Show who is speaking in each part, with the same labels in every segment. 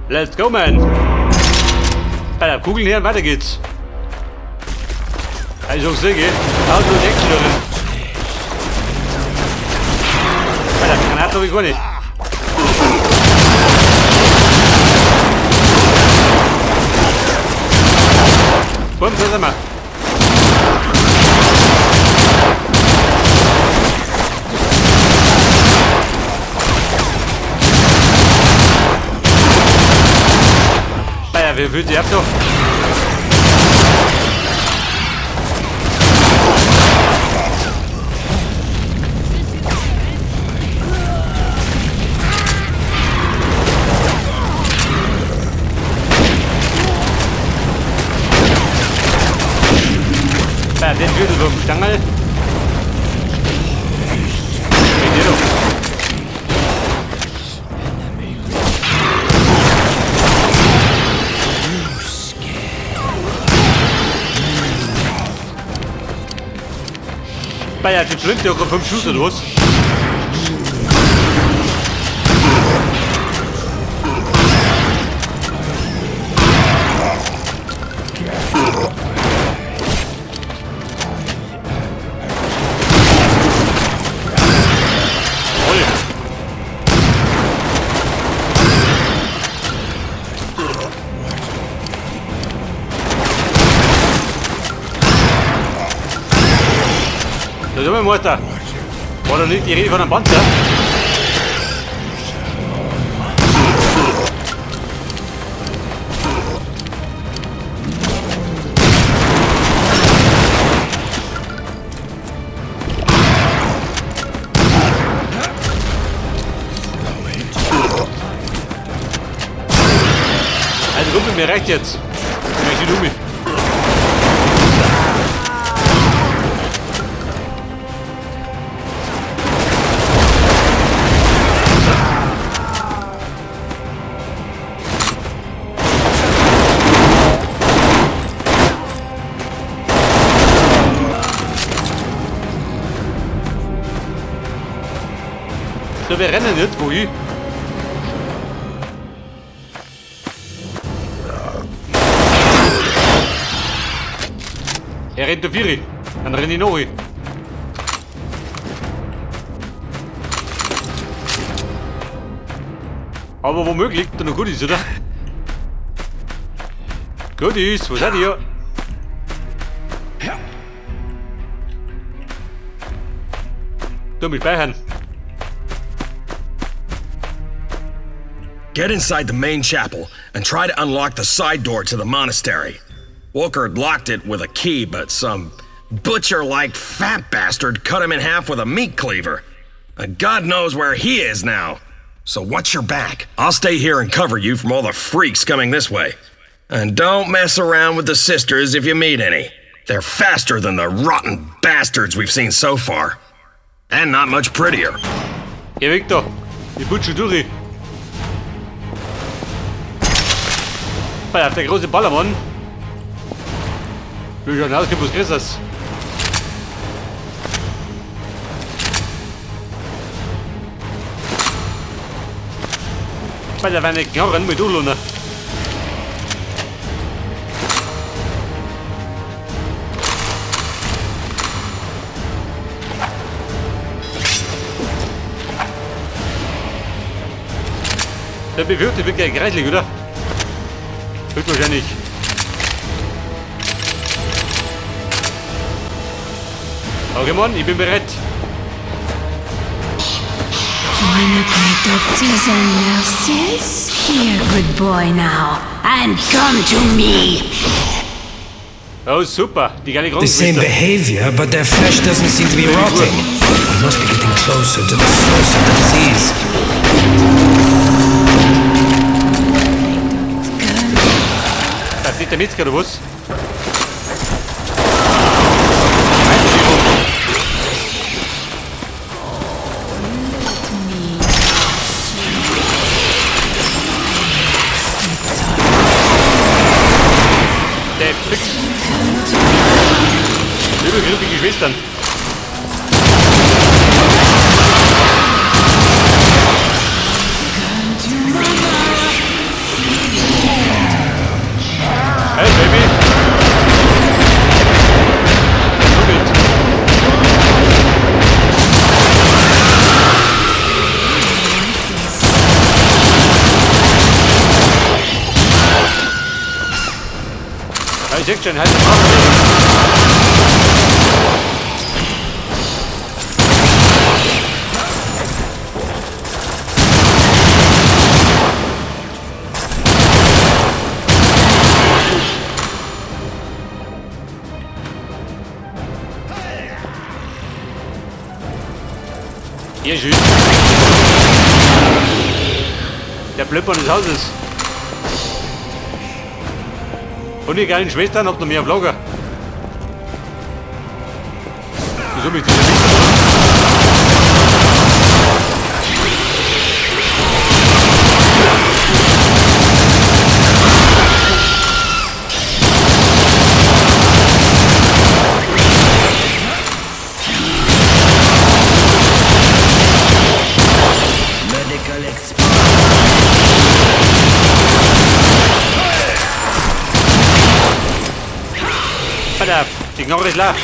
Speaker 1: Let's go, man! Alter, Kugeln her, weiter geht's. Also, sehe, da ist nur Action drin. Alter, Granaten habe ich gar nicht. Komm, das mal. Alter, wer will die ab doch? Ja, den Gürtel vom Stangerl. Mit dir doch. Bei der schwimmt ja auch 5 Schuss oder was? Voll. Da sind wir Mutter. War doch nicht die Rede von einem Panzer? Also Kumpel, mir reicht jetzt. Ich möchte um mich. So, wir rennen jetzt, wohin? Er rennt auf Vieri. Dann renne ich noch hin. Aber womöglich da noch Goodies, oder? Goodies, wo seid ihr? Du mich speichern.
Speaker 2: Get inside the main chapel and try to unlock the side door to the monastery. Wolkert locked it with a key, but some butcher-like fat bastard cut him in half with a meat cleaver. And God knows where he is now. So watch your back. I'll stay here and cover you from all the freaks coming this way. And don't mess around with the sisters if you meet any. They're faster than the rotten bastards we've seen so far. And not much prettier.
Speaker 1: Geh weg da. Ich butsch durch. Alter, der große Ballermann. Will schon rauskommen, was Größeres. Alter, wenn ich Knarren mit Urlohner. Der befürchtet wird gleich kreislig, oder? Wird wahrscheinlich. Okay, Mann, ich bin bereit.
Speaker 3: Wanna play doctors and nurses? Be a good boy now and come to me.
Speaker 1: Oh, super. Die geile
Speaker 4: The same
Speaker 1: Krankenschwester.
Speaker 4: behavior, but their flesh doesn't seem to be rotting. We must be getting closer to the source of the disease.
Speaker 1: Bleibt nicht der Metzger, oder was? Der fix. Übergriffige Schwestern. Ich seh schon, halt den Arsch. Hier, schön. Der Plöpper des Hauses. Und die geilen Schwestern habt noch mehr Vlogger. Wieso mich dieser Winter?
Speaker 4: Medical expert.
Speaker 1: Pass auf, die Knarre ist leer.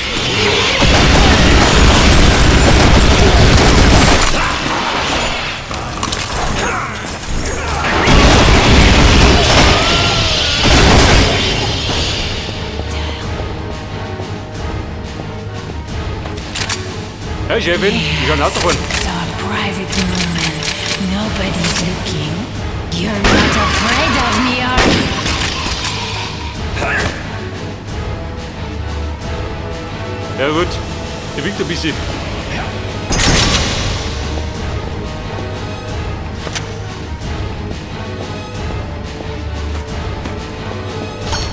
Speaker 1: Hey Chefin, ich kann Auto fahren.
Speaker 3: It's our private moment. Nobody's looking. You're not afraid of me, are you?
Speaker 1: Ja gut, der winkt ein bisschen.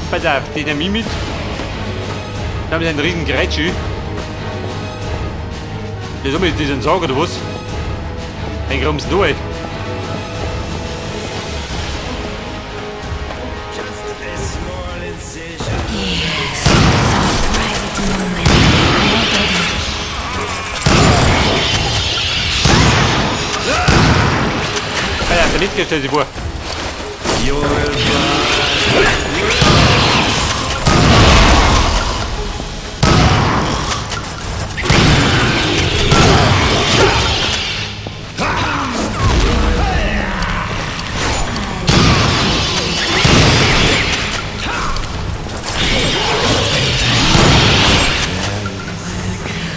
Speaker 1: Pass auf, die nehme ich mit. Da haben sie einen riesen Grätschi. Das ist diesen Sarg oder was? Ein Grams durch.
Speaker 3: Yes, it's our private moment. Nobody's
Speaker 1: Pass auf, der Metzger stellt sich vor.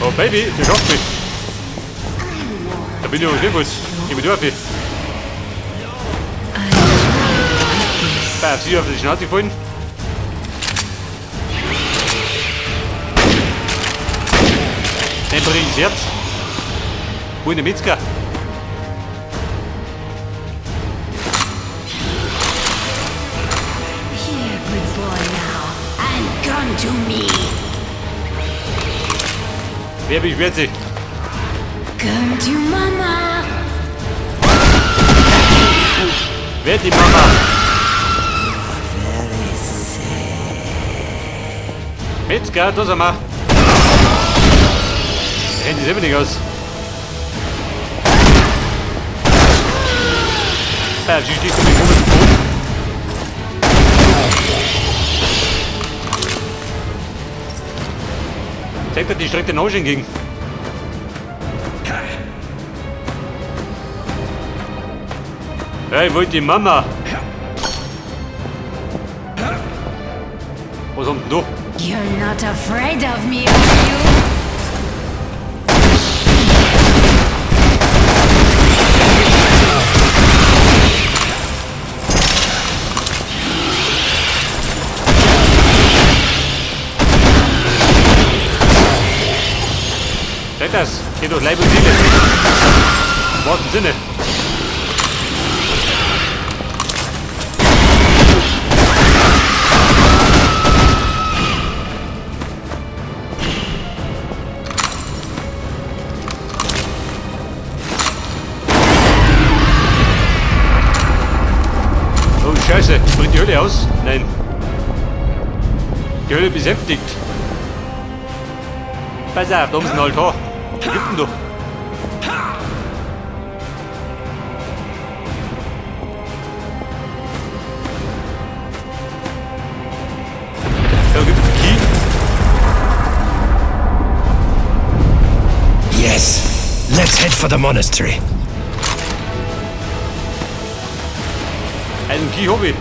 Speaker 1: Oh Baby, du schaffst mich. Da bin ich aber nicht was. Geh mir durch. Pass auf, sie auf die Schnauze gefallen. Dann bring ich's Herz. Wo ist der Metzger?
Speaker 3: Here, good boy now, and come to me.
Speaker 1: Wer beschwert sich?
Speaker 3: Come to mama.
Speaker 1: Wer ist die Mama? Metzger, da sind wir. Rennt die selber nicht aus. Ah, sie steht mit dem komischen Boden. Zeigt er die streckt den Arsch entgegen. Ja, ich wollte die Mama. Was haben denn du?
Speaker 3: You're not afraid of me, are you?
Speaker 1: Zeig das. Geht durch Leib und Seele. Im wahrsten Sinne. Oh Scheiße, bringt die Hölle aus? Nein. Die Hölle besänftigt. Pass auf, da haben sie einen Altar. Was gibt's denn da? Da gibt's einen Key.
Speaker 4: Yes. Let's head for the monastery.
Speaker 1: Einen Key hab ich.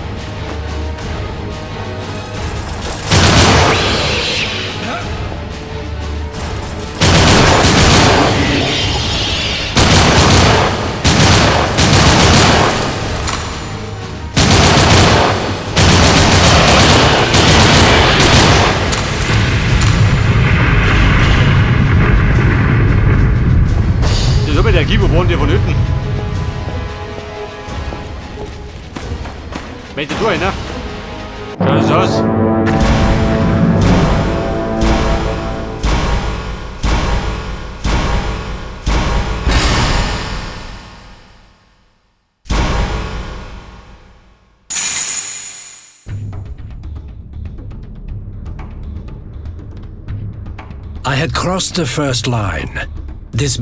Speaker 1: Mais tais-toi, Anna. Jesus.
Speaker 4: I had crossed the first line. This